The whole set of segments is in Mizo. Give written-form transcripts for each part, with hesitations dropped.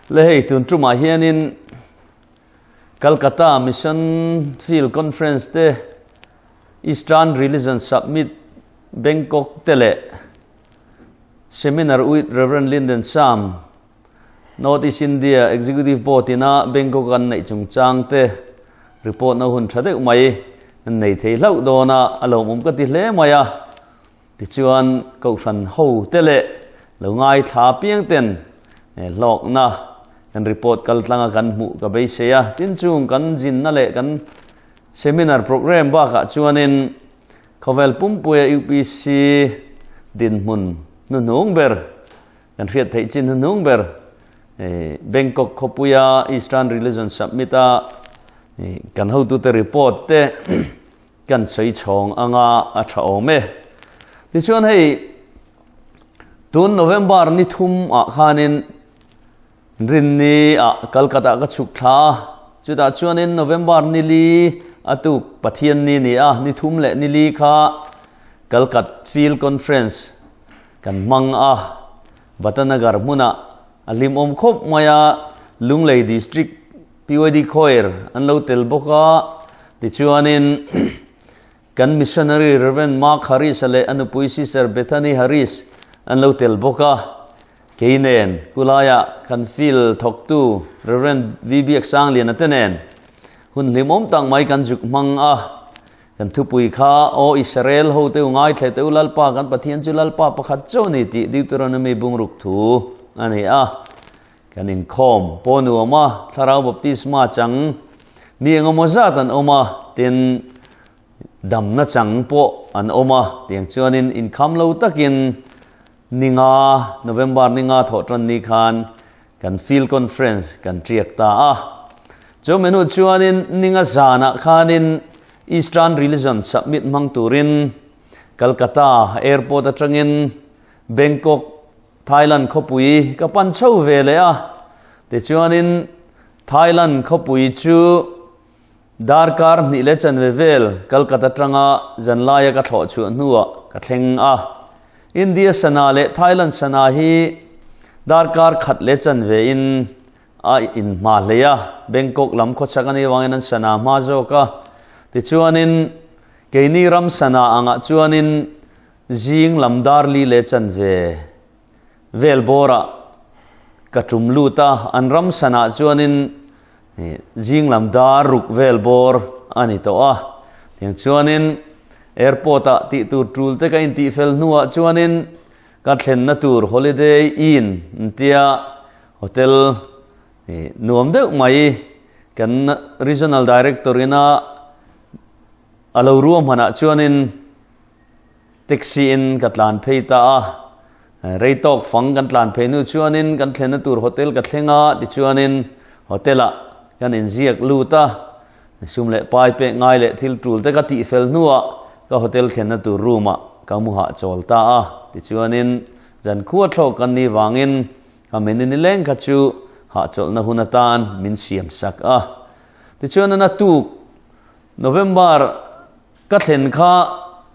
Le hei tun tumah hianin Calcutta Mission Field Conference te, Eastern Religion Summit Bangkok te leh Seminar with Rev. Linden Sam, North East India Executive Board ina Bangkok an neih chungchang te report na hun tha deuh mai an nei thei hlauh dawn a, a lawmawm ka ti hle mai a. Tichuan Kohhran ho te leh lo ngaithla piang ten hlawkna kan report kal tlanga kan hmuh ka beisei a. Tin chung kan zinna leh kan seminar program bakah chuanin Khawvel pumpuia UPC dinhmun hnuhnung ber kan hriat theih chin hnuhnung ber Bangkok khawpuia Eastern Religion Summit a kan hotute report te kan sawi chhawng anga a tha awm e. Tichuan hei tun November ni thum ah khanin Rinni ah Calcutta ka chhuk thla a, chutah chuanin November ni li a tuk Pathian ni ni a, ni thum leh ni li kha Calcut Field Conference kan hmang a, Batanagar hmunah a hlimawm khawp mai a, Lunglei District PYD Choir an lo tel bawk a, tichuanin kan Missionary Rev. Mark Harris-a leh a nupui Sister Bethany Harris an lo tel bawk a, kei nen Kulaiah kan field thawktu Rev. VB Aksangliana te nen hun hlimawm tak mai kan zuk hmang a, kan thupui kha Aw Israel ho teu ngaithle teu Lalpa kan Pathian chu Lalpa pakhat chauh a ni tih Deuteronomy bungruk thu a ni a. Kan inkhawm pawh nuam a, thlarau baptisma chang mi engemaw zat an awm a, tin damna chang pawh an awm a, tiang chuanin inkham lo takin ninga, November ninga thawh tan ni khan kan field conference kan tiak ta a. Chu menu chuanin ninga zanah khanin Eastern Religion Summit hmang turin Calcutta Airport atangin Bangkok Thailand khawpui ka pan chho ve leh a, tichuanin Thailand khawpui chu darkar hnih leh chanve vel Calcutta atanga zanlaia ka thlawh chhuah hnuah ka thleng a. India sana leh Thailand sana hi darkar khat leh chanve in a inhma hlei a, Bangkok lam khawchhak a nih avangin an sana hma zawk a. Tichuanin keini ram sana angah chuanin Zing lam dar li leh chanve vel bawrah ka tum lut a, an ram sanah chuanin zing lam dar ruk vel bawr a ni tawh a. Tiang chuanin airport ah tih tur tul te ka intih fel hnuah chuanin ka thlenna tur Holiday Inn tia hotel nuam deuh mai kan Regional Director ina a lo ruahmanah chuanin Taxi in ka tlan phei ta a, rei tawk fang kan tlan phei hnu chuanin kan thlenna tur hotel ka thleng a, tichuanin hotel ah kan inziak lut a, sum leh pai pek ngai leh thil tul te ka tih fel hnuah ka hotel thlenna tur room ah ka mu hahchawl ta a, tichuanin zan khua thlawk kan nih vangin ka menu nileng kha chu hahchawlhna hun atan min siam sak a, tichuan a tuk November Ka thlen kha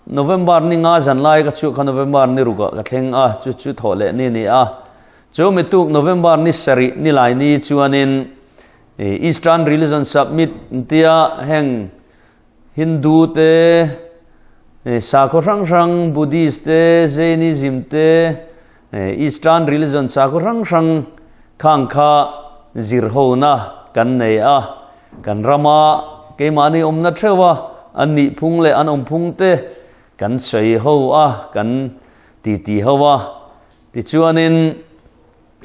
November ni nga zan lai ka chhuah kha November ni rukah ka thleng a, chu chu thawh leh ni a ni a. Chu mi tuk November ni sarih ni lai ni chuanin Eastern Religion Summit tia heng Hindu te, sakhaw hrang hrang Buddhist te, Jainism te, Eastern Religion sakhaw hrang hrang khang kha zir hona kan nei a. Kan rama keimahni awmna theuh a, an nihphung leh an awmphung te kan sawi ho a, kan titi ho a. Tichuanin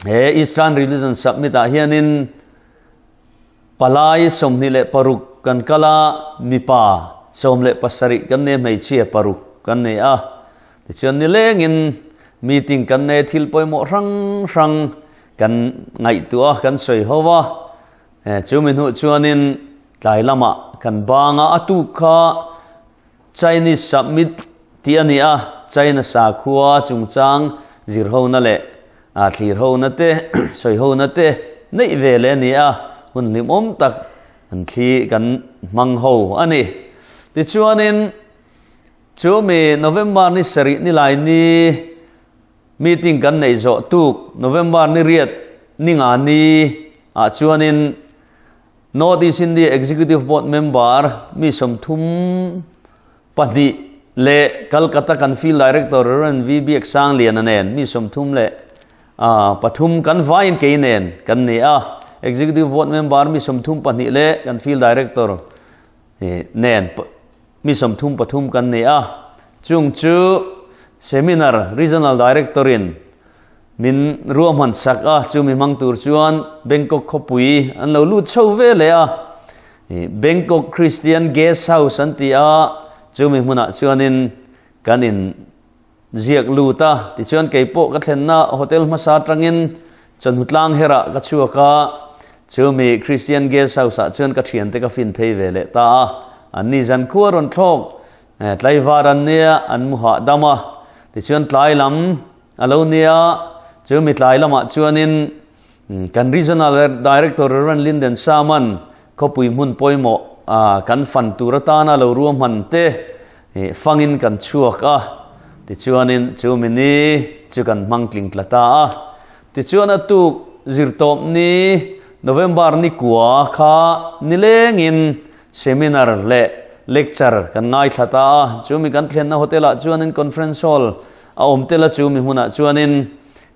he Eastern Religion Summit ah hianin palai 26 kan kal a, mipa 17 kan nei a, hmeichhia paruk kan nei a. Tichuan nilengin meeting kan nei a, thil pawimawh hrang hrang kan ngaihtuah a, kan sawi ho a. Chu mi hnuh chuanin tlai lamah kan bang a, a tuk kha Chinese Summit tih a ni a, China sakhua chungchang zirhona leh thlirhona te, sawihona te neih ve leh a ni a, hun hlimawm tak kan thli kan hmang ho a ni. Tichuanin chu mi November ni sarih ni lai ni, Meeting kan neih zawh tuk November ni riat Ni nga ni ah chuanin North East India Executive Board member mi 32 leh Calcutta kan Field Director Rev. VB Eksangliana nen mi 33 kan vaiin kei nen kan ni a. Executive Board member mi 32 leh kan Field Director nen mi 33 kan ni a. Chung chu Seminar Regional Director in Min ruahman sak a, chumi hmang tur chuan Bangkok khawpui an lo lut chho ve leh a. Bangkok Christian Guest House an ti a, chumi hmunah chuanin kan in ziak lut a. Tichuan kei pawh ka thlenna hotel hmasa atangin chawhnu tlang herah ka chhuak a, chumi Christian Guest House ah chuan ka thiante ka fin phei ve leh ta a. Anni zan khua rawn thlawk tlaivar an nia, an mu hahdam a. Tichuan tlai lam A lo nia, chu mi tlai lamah chuanin kan Regional Director Rev. Linden Saman khawpui hmun pawimawh kan fan tur atana lo ruahman te fangin kan chhuak a, tichuanin chu mi ni chu kan hmang tling tla ta a. Tichuan a tuk zirtawp ni November ni kua kha nilengin seminar leh lecture kan ngaithla ta a, chu mi kan thlenna hotel ah chuanin conference hall A awm tel a chu mi hmunah chuanin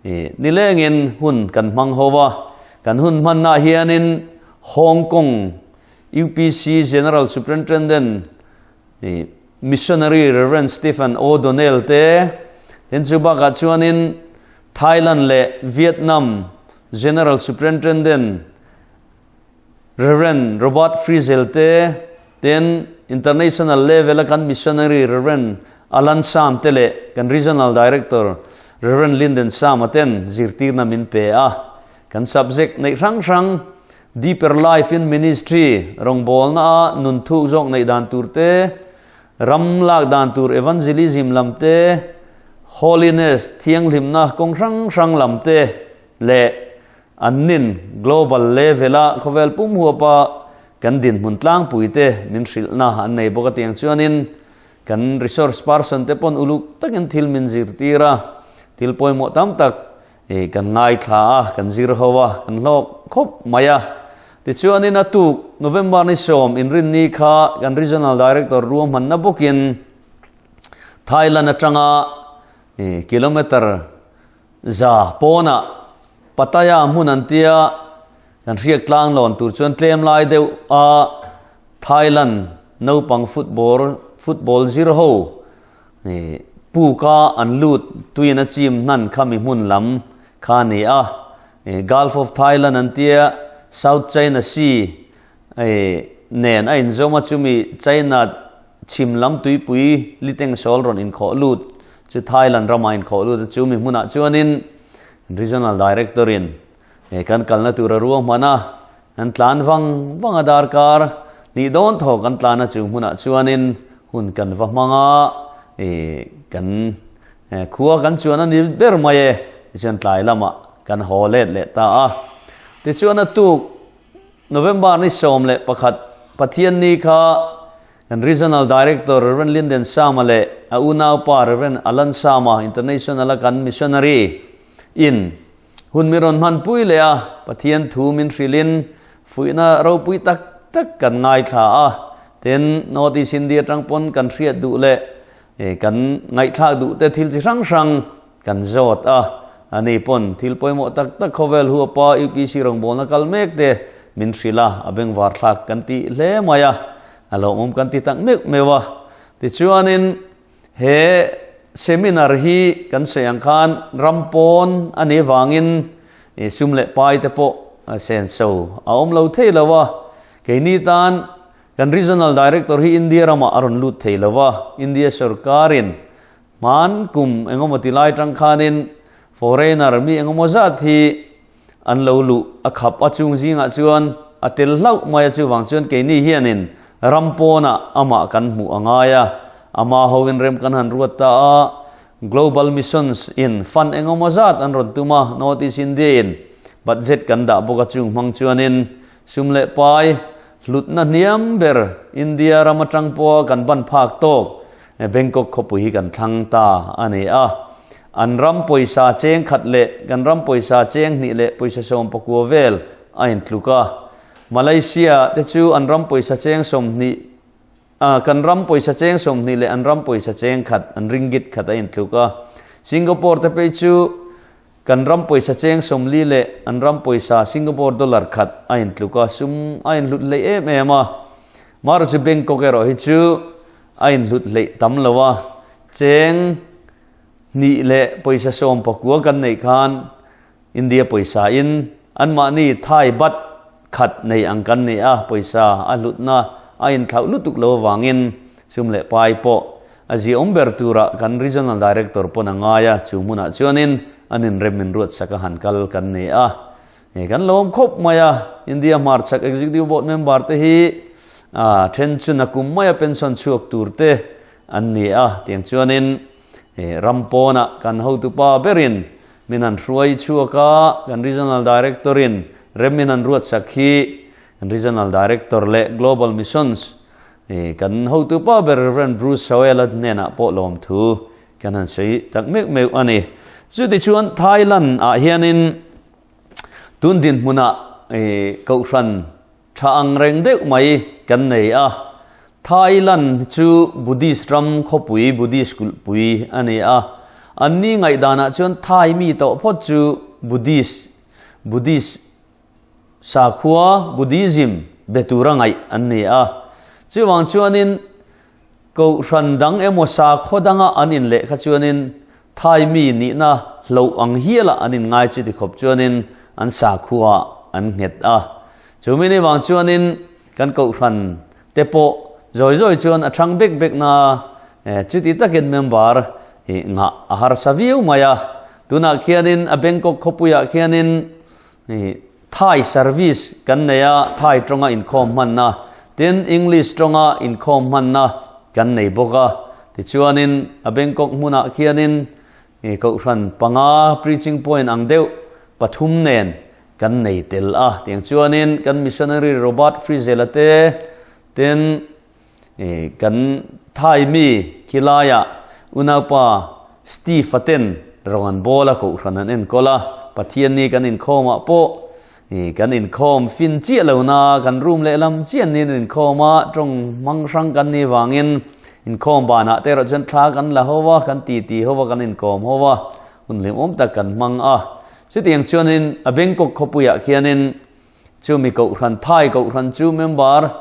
nilengin hun kan hmang ho a, kan hun hmannaah hianin Hong Kong UPC General Superintendent Missionary Rev. Stephen O'Donnell te, tin chu bakah chuanin Thailand leh Vietnam General Superintendent Rev. Robert Frizzell te, tin International level a kan Missionary Rev. Alan Sam te leh kan Regional Director Rev. Linden Sam a ten zirtirna min pe a. Kan subject neih hrang hrang Deeper Life in Ministry, rawngbawlna a nun thuk zawk neih dan tur te, ram lak dan tur Evangelism lam te, Holiness, thianghlimna kawng hrang hrang lam te leh An nin global level a khawvel pum huapa kan dinhmun tlangpui te min hrilhna an nei bawk a tiang chuanin kan resource person te pawn uluk takin thil min zirtir a, thil pawimawh tam tak kan ngaithla a, kan zir ho a, kan hlawk khawp mai a. Tichuanin a tuk November ni sawm inrinni kha kan Regional Director ruahmanna bawkin Thailand atanga kilometre Za pawnah Pattaya hmun an tia kan hriak tlang lawn tur chuan tlem lai deuh a Thailand naupang football football zir ho puka an lut tuiin a chim hnan kha mi hmun lam kha a ni a. Gulf of Thailand an tia South China Sea nen a inzawm a chumi China Chhim lam tuipui Litengsawl rawn inkhawh lut chu Thailand ramah inkhawh lut a chumi hmunah chuanin Regional Director in kan kalna tur a ruahman a, kan tlan vang vang a darkar hnih dawn thaw kan tlan a chu hmunah chuanin hun kan va hmang a, kan khua kan chuan a ni ber mai e tichuan tlai lamah kan haw let leh ta a. Tichuan a tuk November ni 11 Pathianni kha kan Regional Director Rev. Linden Sama leh a unaupa Rev. Alan Sama, International a kan Missionary in hun mi rawn hmanpui leh a, Pathian thu min hrilhin fuihna ropui tak tak kan ngaithla a, tin North East India atang pawn kan hriat duh leh kan ngaihthlak duh te thil chi hrang hrang Kan zawt a, a ni pawn thil pawimawh tak tak khawvel huapa UPC rawngbawlna kal mek te min hrilh a, a bengvar thlak kan ti hle mai a, a lawmawm kan ti tak meuh meuh a. Tichuanin he seminar hi kan sawi ang khan ram pawn a nih avangin sum leh pai te pawh senso a awm lo thei lo a, keini tan kan Regional Director hi India ramah a rawn lut thei lo a, India sorkarin Hman kum engemaw ti lai tang khanin foreigner mi engemaw zat hi an lo luh a khap a, chung zingah chuan a tel hlauh mai a, chuvang chuan keini hianin ram pawnah amah kan hmuh a ngai a, ama hoin rem kan han ruat ta a, Global Missions in fund engemaw zat an rawn tum a, North East India in budget kan dah bawk a, chung hmang chuanin sum leh pai hlutna hniam ber India ram atang pawha kan ban phak tawk Bangkok khawpui hi kan thlang ta a ni a. An ram pawisa cheng khat leh kan ram pawisa cheng hnih leh pawisa 19 vel a intluk a. Malaysia te chu an ram pawisa cheng 20, kan ram pawisa cheng 20 leh an ram pawisa cheng khat, an ringgit khat a intluk a. Singapore te phei chu kan ram pawisa cheng 40 leh an ram pawisa Singapore dollar khat a intluk a, sum a inhlut hleih em em a. Marawh chu Bangkok erawh hi chu a inhlut hleih tam lo a, cheng hnih leh pawisa 19 kan neih khan India pawisa in anmahni Thai baht khat nei ang kan ni a, pawisa a hlutna a inthlauh lutuk lo avangin sum leh pai pawh a ziaawm ber tura kan Regional Director pawn a ngai a, chu hmunah chuanin an inrem min ruatsak a han kal kan ni a. Hei kan lawm khawp mai a, India hmarchhak Executive Board member te hi then chu nakum maia pension chhuak tur te an ni a, tiang chuanin ram pawnah kan hotupa berin min han hruai chhuak a, kan Regional Director in rem min han ruatsak hi kan Regional Director leh Global Missions kan hotupa ber Rev. Bruce Howell-a hnenah pawh lawmthu kan han sawi tak meuh meuh a ni. Chutichuan Thailand ah hianin tun dinhmunah Kohhran Tha ang reng deuh mai kan nei a. Thailand chu Buddhist ram khawpui, Buddhist kulhpui a ni a. Anni ngaihdanah chuan Thai mi tawh phawt chu Buddhist, Buddhist sakhua, Buddhism, be tura ngaih an ni a. Chuvang chuanin Kohhran dang emaw sakhaw danga an inleh kha chuanin Thai mi nihna hloh ang hialah an inngai chu tikhawp chuanin an sakhuaah an nghet a. Chu mi ni vang chuanin kan kohhran te pawh zawi zawi chuan a thang bek bek na chuti takin member ngah a harsa viau mai a. Tunah khianin a Bangkok khawpuiah khianin Thai service kan nei a, Thai tawnga inkhawm hmanna, tin English tawnga inkhawm hmanna kan nei bawk a. Tichuanin a Bangkok hmunah khianin Kohhran panga preaching point ang deuh pathum nen kan nei tel a. Tiang chuanin kan missionary Robert Frizzell-a te, tin Kan Thai mi khilaiah unaupa Steve-a ten rawng an bawl a, kohhran an enkawl a, Pathianni kan inkhawmah pawh kan inkhawm fin chiah lo na, kan room lehlam chiah niin an inkhawm a, tawng hmang hrang kan nih vangin inkhawm banah te erawh chuan thla kan la ho a, kan titi ho a, kan inkawm ho a, hun hlimawm tak kan hmang a. Chutiang chuanin a Bangkok khawpuiah khianin Chumi Kohhran, Thai Kohhran chu member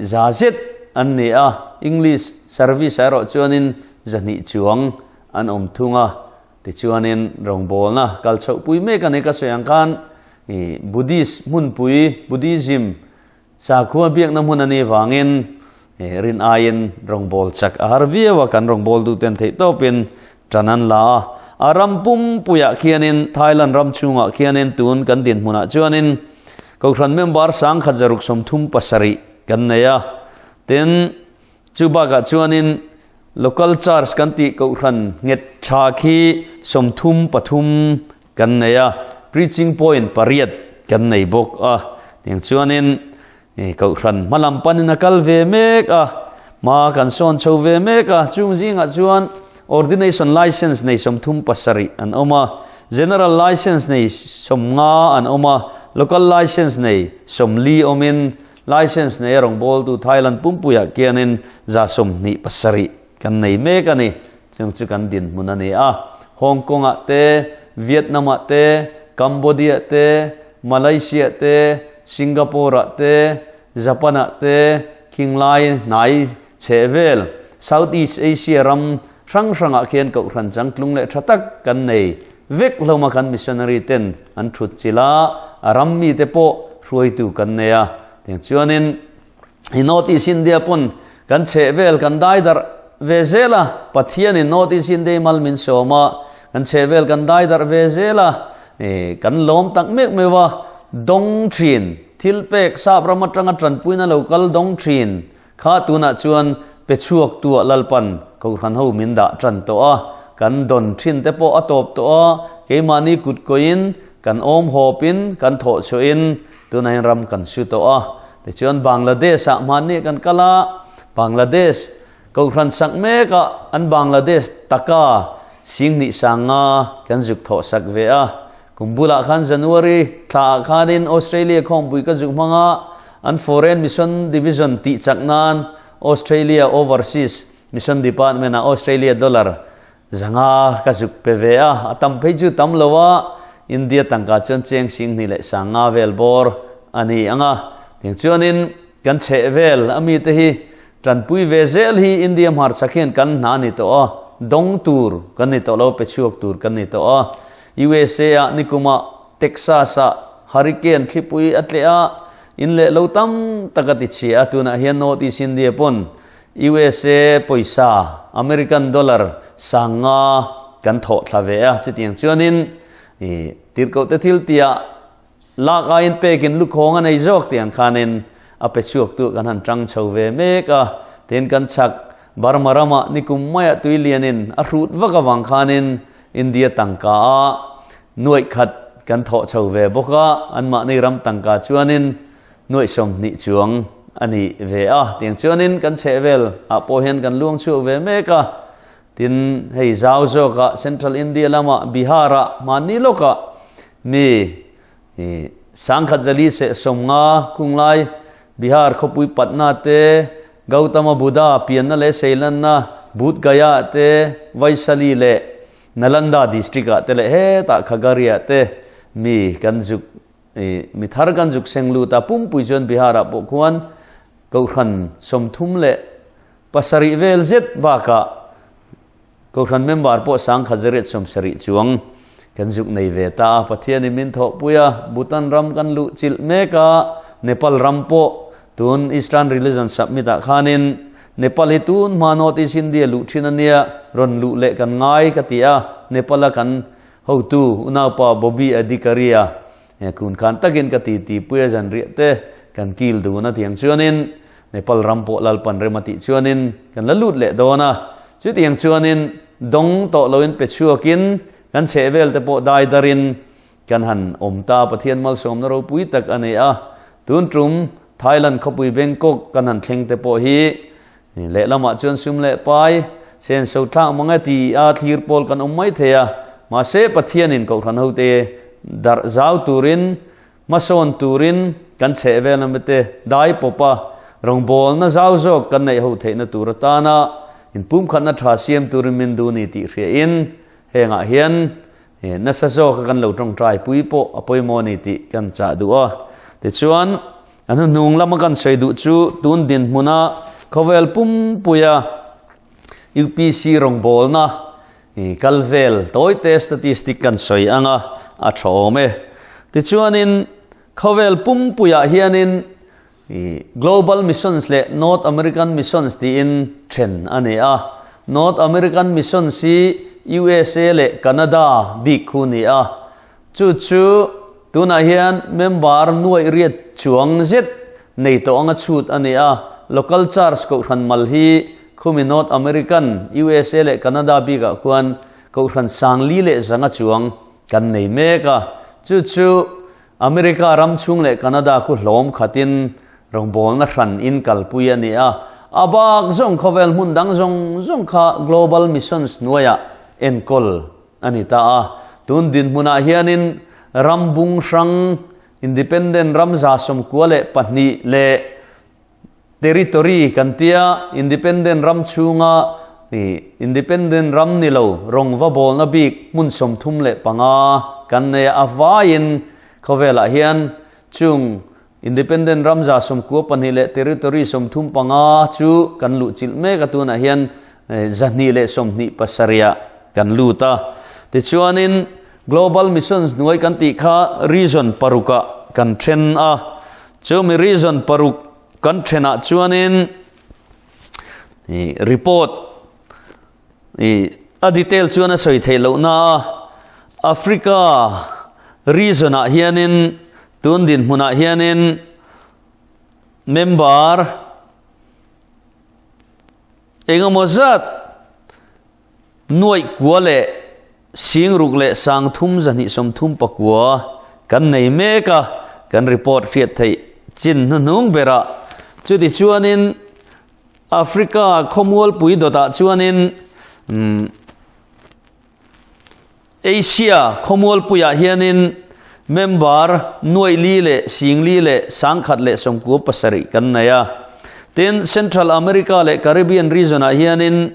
za zet an ni a, English service ah erawh chuanin 200 chuang an awm thung a. Tichuanin rawngbawlna kal chhohpui mek a ni ka sawi ang khan Buddhist hmunpui, Buddhism, sakhua biakna hmun a nih vangin rin aiin rawngbâwl chak a har viau a, kan rawngbâwl duhten theihtawpin ṭan an la a. A ram pumpuiah khianin, Thailand ram chhungah khianin tun kan dinhmunah chuanin Kohhran member 1637 kan nei a. Tin, chu bakah chuanin Local Church kan tih Kohhran nghet ṭha khi 33 kan nei a, Preaching Point pariat kan nei bawk a. Tiang chuanin Kohhran hmalam panin a kal ve mek a, hma kan sawn chho ve mek a, chung zingah chuan Ordination Licence nei 37 an awm a, General Licence nei 50 an awm a, Local Licence nei 40 awmin Licence nei a rawngbawltu Thailand pumpuiah kianin 127 kan nei mek a ni. Chung chu kan dinhmun a ni a, Hong Kong-ah te, Vietnam-ah te, Cambodia-ah te, Malaysia-ah te, Singapore-ah te, Japan-ah te, Khinglai hnai chhehvel, South East Asia ram hrang hrangah khian kohhran changtlung leh tha tak kan nei vek hlawm a, kan missionary ten an thut chilh a, a ram mite pawh hruaitu kan nei a, tiang chuanin I North East India pawn kan chheh vel kan dai darh ve zel a, Pathianin North East India mal min sawm a, kan chheh vel kan dai darh ve zel a, kan lawm tak meuh meuh a, dawng thin, thil pek sap ram atanga tanpuina lo kal dawng thin kha tunah chuan pe chhuak tuah Lalpan Kohhran ho min dah tan tawh a, kan dawn thin te pawh a tawp tawh a, keimahni kut kawiin kan awm hawpin kan thawh chhuahin tunah hian ram kan su tawh a. Tichuan Bangladesh-ah hmanni kan kal a, Bangladesh Kohhran sak mekah an Bangladesh taka Singhnih sanga kan zuk thawh sak ve a. Kum bulah khan January thlaah khanin Australia khawmpui ka zuk hmang a, an Foreign Mission Division tih chak nan Australia Overseas Mission Department ah Australia dollar 500 ka zuk pe ve a, a tam phei chu tam lo a, India tangka chuan cheng 2000 leh 500 vel bawr a ni ang a. Tiang chuanin kan chheh vel a mite hi Tanpui ve zel hi India hmarchhak hian kan hna ni tawh a, dawng tur kan ni tawh lo, pe chhuak tur kan ni tawh a. USA ah nikuma Texas ah hurricane thlipui a tleh a, in leh lo tam tak a ti chhia a, tunah hian North East India pawn USA pawisa, American dollar, 500 kan thawh thla ve a, chutiang chuanin tirhkohte thil tihah Lak aiin pekin lukhawng a nei zawk tih ang khanin a pe chhuak tu kan han tang chho ve mek a, tin kan chhak Burma ramah nikum maiah tui lianin a hrut vak avang khanin India tangka ah nuaih khat kan thawh chho ve bawk a, anmahni ram tangka chuanin nuaih 20 chuang a ni ve a, tiang chuanin kan chhehvel ah pawh hian kan luang chhuak ve mek a, tin hei zau zawkah Central India lamah Bihar ah hmanni lawkah Mi 10,000 zali seh 50 kunglai Bihar khawpui Patna te, Gautama Buddha pianna leh seilanna Budh Gaya te, Vaishali leh Nalanda district ah te leh hetah Khagaria te mi kan zuk mi thar kan zuk seng lut a, pumpui chuan Bihar ah pawh khuan Kohhran 37 vel zet bakah Kohhran member pawh 1870 chuang kan zuk nei ve ta a, Pathianin min thawhpui a, Bhutan ram kan luh chilh mek a, Nepal ram pawh tun Eastern Religion Summit ah khanin Nepal hi tun hma North East India luh thin a nia, rawn luh leh kan ngai ka ti a, Nepal a kan hotu unaupa Bobby Adhikari-a kun khan takin ka ti ti pui a zanriah te kan kil dun a tiang chuanin Nepal ram pawh Lalpan rem a tih chuanin kan la lut leh dawn a, chutiang chuanin dawng tawh loin pe chhuakin kan chhehvel te pawh dai darin kan han awm ta, Pathian malsawmna ropui tak a nei a, tun tum Thailand khawpui Bangkok kan han thleng te pawh hi lehlamah chuan sum leh pai senso thlak mang e ti a thlir pawl kan awm mai thei a, mahse Pathianin Kohhran hote darh zau turin Hmasawn turin kan chheh vel a te dai pawp a, rawngbawlna zau zawk kan neih ho theihna tur atana inpumkhatna tha siam turin min duh ni tih hriain hengah hian nasa zawka kan lo tawngtai pui pawh a pawimawh a ni tih kan chah duh a. Tichuan, a hnuhnung lama kan sawi duh chu tun dinhmuna khawvel pumpuia UPC rawngbawlna I kal vel tawite statistic kan sawi ang a, a tha awm e. Tichuanin khawvel pumpuiah hianin i Global Missions leh North American Missions tiin then a ni a. North American Missions hi USA leh Canada bik khu ni a. Chu chu tunah hian member nuaih riat chuang zet nei tawh anga chhut a ni a, local church kohhran mal hi khumi North American, USA leh Canada bikah khuan kohhran 4000 leh 500 chuang kan nei mek a. Chu chu America ram chhung leh Canada khu hlawm khatin rawngbawlna hran in kalpui a ni a, a bak zawng khawvel hmun dang zawng zawng kha Global Missions hnuaiah enkawl a ni ta a. Tun dinhmunah hianin ram bung hrang, independent ram 92 leh territory kan tia, independent ram chhunga independent ram ni lo rawng va bawlna bik hmun 35 kan nei a, a vaiin khawvelah hian chung independent ram 92 leh territory 35 chu kan luh chilh mek a, tunah hian 227 ah kan lut a. Tichuanin Global Missions hnuai kan tih kha region parukah kan then a, chumi region paruk kan thenah chuanin report a detail chuan a sawi theih lohna a, Africa region ah hianin tun dinhmunah hianin member Engemaw zat nuaih kua leh 6000 leh 3239 kan nei mek a, kan report hriat theih chin hnuhnung berah. Chuti chuanin Africa khawmualpui dawtah chuanin umm. Asia khawmualpuiah hianin member nuaih li leh sing li leh 10,000 leh 97 kan nei a. Tin, Central America leh Caribbean region-ah hianin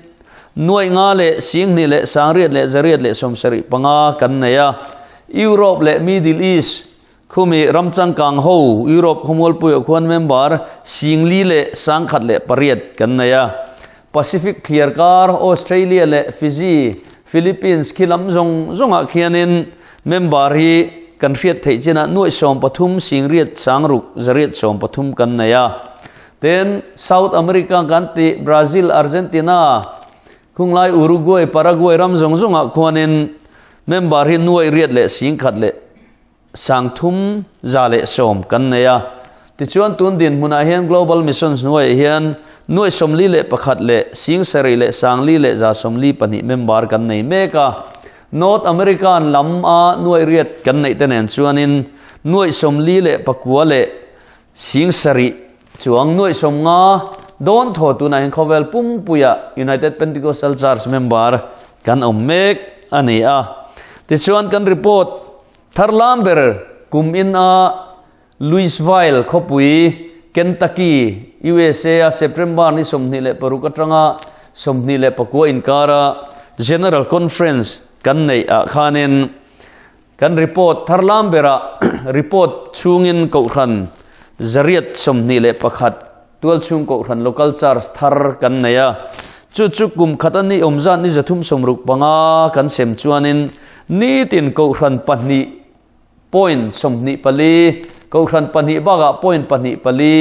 nuaih nga leh 2,000 leh 800 leh 175 kan nei a. Europe leh Middle East khumi ram changkang ho Europe khawmualpuiah khuan member 4,000 leh 1,008 kan nei a. Pacific thliarkar Australia leh Fiji, Philippines khi lam zawng zawngah khianin member hi kan hriat theih chinah nuaih 13 800 6 813 kan nei a. Tin, South America kan tih Brazil, Argentina, khunglai Uruguay, Paraguay ram zawng zawngah khuanin member hi nuaih riat leh 1,000 leh 3,110 kan nei a. Tichuan tun dinhmunah hian Global Missions hnuaiah hian nuaih 41 leh 7,000 leh 4,000 leh 142 member kan nei mek a. North American lam a nuaih riat kan neih te nen chuanin nuaih 49 leh 7,000 chuang nuaih 50 dawn thaw tunah hian khawvel pumpuiah United Pentecostal Church member kan awm mek a ni a. Tichuan kan report thar lam ber kum in a Louisville khawpui Kentucky, USA a September ni 26 atanga 29 inkara General Conference kan neih ah khanin kan report thar lam berah report chhungin kohhran 821 tualchhung kohhran local church thar kan nei a. Chu chu kum khat a ni awm zat ni 365 kan sem chuanin nitin kohhran pahnih point 24 kohhran pahnih bakah point pahnih pali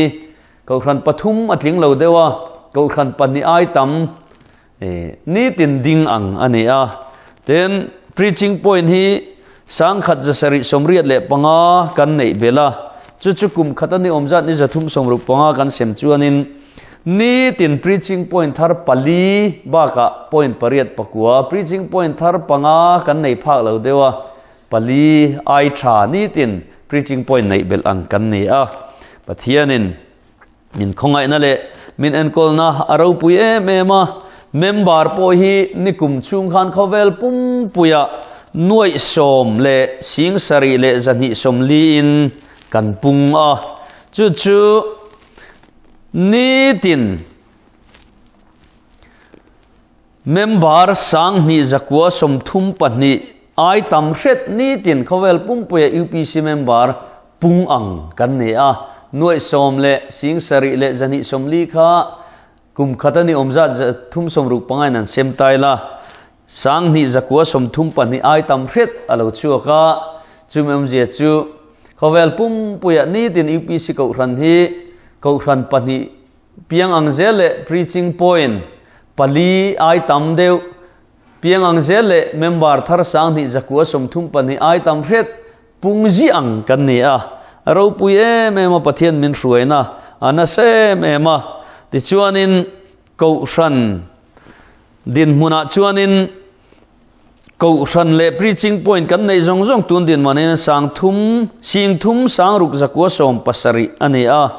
kohhran pathum a tling lo deuh a kohhran pahnih ai tam nitin ding ang a ni a. Tin, preaching point hi 1,785 kan neih bel a. Chu chu kum khat a ni awm zat ni 365 kan sem chuanin nitin preaching point thar pali bakah point pariat pakua preaching point thar panga kan nei phak lo deuh a pali ai tha nitin preaching point neih bel ang kan ni a. Pathianin min khawngaihna leh min enkawlna a ropui em em a. Member pawh hi nikum chhung khan khawvel pumpuiah nuaih 10 leh 7,000 leh 240 in kan pung a. Chu chu nitin member 2,932 ai tam hret nitin khawvel pumpuiah UPC member pung ang kan ni a. Nuaih 10 leh 7,000 leh 240 kha kum khat a ni awm zat 365 in an sem tai la. 2,932 ai tam hret a lo chhuak a. Chumi awmzia chu khawvel pumpuiah nitin UPC kohhran hi kohhran pahnih piang ang zel leh preaching point pali ai tam deuh piang ang zel leh member thar 2,932 ai tam hret pung zi ang kan ni a. Ropui em em a Pathian min hruaina a nasa em em a. Tichuanin kohhran dinhmunah chuanin kohhran leh preaching point kan neih zawng zawng tun dinhmunin 3,000 3,000 617 a ni a.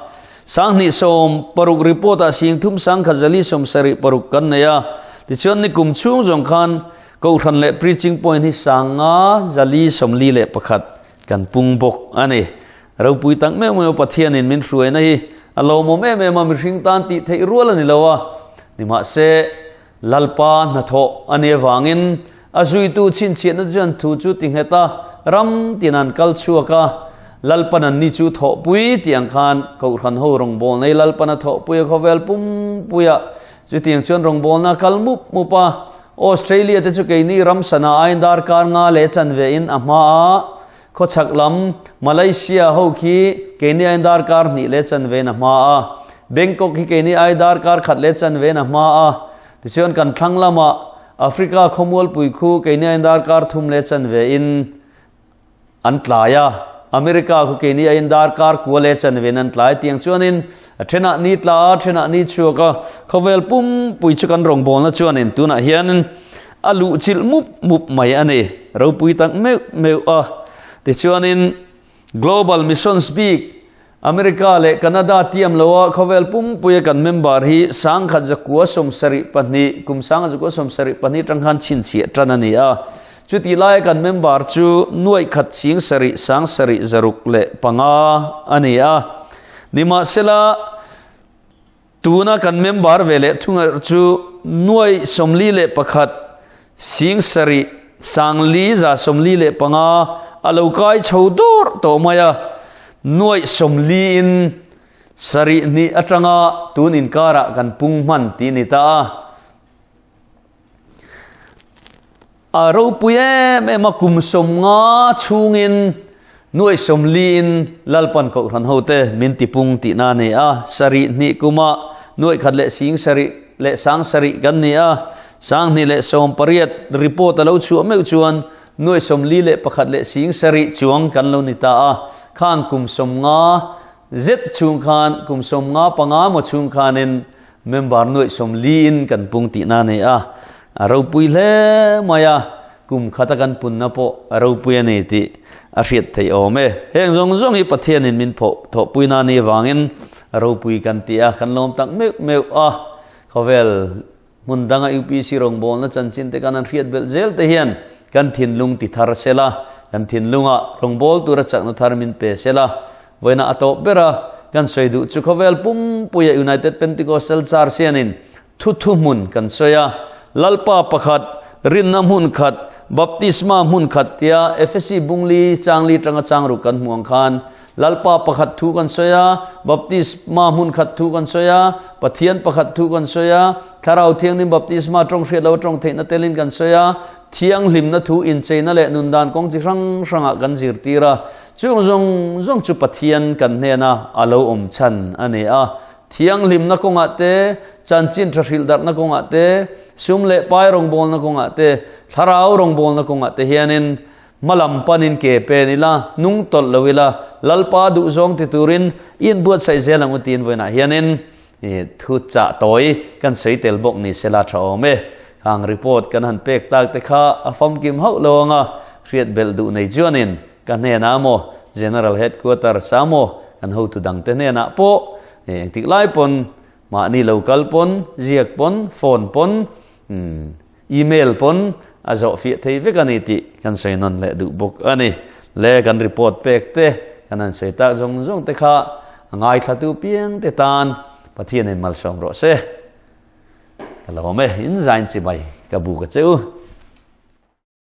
2,060 report ah 3,176 kan nei a. Tichuan ni kum chhung zawng khan kohhran leh preaching point hi 5,451 kan pung bawk a ni. Ropui tak meuh meuh Pathianin min hruaina hi a lawmawm em em a, mihring tan tih theih rual a ni lo a. Nimahse, Lalpa hnathawh a ni avangin a zuitu chhinchhiahna chuan thu chu ti nghet a, ram tin an kal chhuak a. Lalpan an ni chu thawhpui tih ang khan kohhran ho rawngbâwl nei Lalpan a thawhpui a khawvel pumpuiah chutiang chuan rawngbâwlna a kal mup mup a. Australia te chu keini ram sana aiin darkar nga leh chanve in a hma a, khawchhak lam Malaysia ho khi keini aiin darkar hnih leh chanve in a hma a, Bangkok hi keini ai darkar khat leh chanve in a hma a. Tichuan kan thlang lamah Africa khawmualpui khu keini aiin darkar thum leh chanve in an tlai a, America khu keini aiin darkar kua leh chanve in an tlai. Tiang chuanin a thenah ni tla a, thenah ni chhuak a, khawvel pumpui chu kan rawngbawlna chuanin tunah hianin a luh chilh mup mup mai a ni. Ropui tak meuh meuh a. Tichuanin Global Missions bik America leh Canada tiam loa khawvel pumpuia kan member hi 1,972 kum 1,972 tang khan chhinchhiah tan a ni a. Chutih laia kan member chu nuaih khat 70 765 a ni a. Nimahsela, tuna kan member ve leh thunga chu nuaih 41 7 445 a lo kai chho dawrh tawh mai a. Nuaih 40 in sarih hnih atanga tun inkarah kan pung hman tih a ni ta a. A ropui em em a, kum 50 chhungin nuai 40 in Lalpan Kohhran hote min tipung tihna a ni a. Sarih hnih kuma nuai khat leh sing sarih leh sang sarih kan ni a, 2018 report a lo chhuah meuh chuan nuai 41 leh sing sarih chuang kan lo ni ta a. Khang kum 50 zet chhung khan, kum 55 maw chhung khanin Member nuaih 40 in kan pung tihna a nei a, a ropui hle mai a, kum khata kan punna pawh a ropui a ni tih a hriat theih awm e. Heng zawng zawng hi Pathianin min phawh thawhpuina a nih avangin a ropui kan ti a, kan lawm tak meuh meuh a. Khawvel hmun danga UPC rawngbawlna chanchin te kan han hriat belh zel te hian kan thinlung ti thar sela, kan thinlungah rawngbâwl tura chakna thar min pe sela, Vawiinah a tawp ber a, kan sawi duh chu khawvel pumpuia United Pentecostal Church hianin thu thuhmun kan sawi a, Lalpa pakhat, rinna hmun khat, baptisma hmun khat tia Efesi bungli changli tanga changruk kan hmuh ang khan Lalpa pakhat thu kan sawi a, baptisma hmun khat thu kan sawi a, Pathian pakhat thu kan sawi a, Thlarau Thianghlim baptisma tawng hriat lo tawng theihna telin kan sawi a, thianghlimna thu incheina leh nundan kawng chi hrang hrangah kan zirtir a. Chung zawng zawng chu Pathian kan hnena a lo awm chhan a ni a. Thianghlimna kawngah te, chanchin tha hrilh darhna kawngah te, sum leh pai rawngbawlna kawngah te, thlarau rawngbawlna kawngah te hianin hmalam panin ke pen ila, hnung tawlh lo ila, Lalpa duhzawng ti turin i inbuatsaih zel ang u tiin vawiinah hianin thu chah tawi kan sawi tel bawk ni sela tha awm e. Khang report kan han pek tak te kha a famkim hauh lo anga hriat belh duh nei chuanin Ka hnenah maw General Headquarters ah maw kan hotu dangte hnenah pawh engtik lai pawn mahni lo kal pawn, ziak pawn, phone pawn, email pawn a zawh fiah thei vek a ni tih kan sawi nawn leh duh bawk a ni. Le kan report pek te kan han sawi tak zawng zawng te kha a ngaithlatu piang te tan Pathianin malsawm rawh se. Ka lawm e, in zain chi mai ka bu ka che u.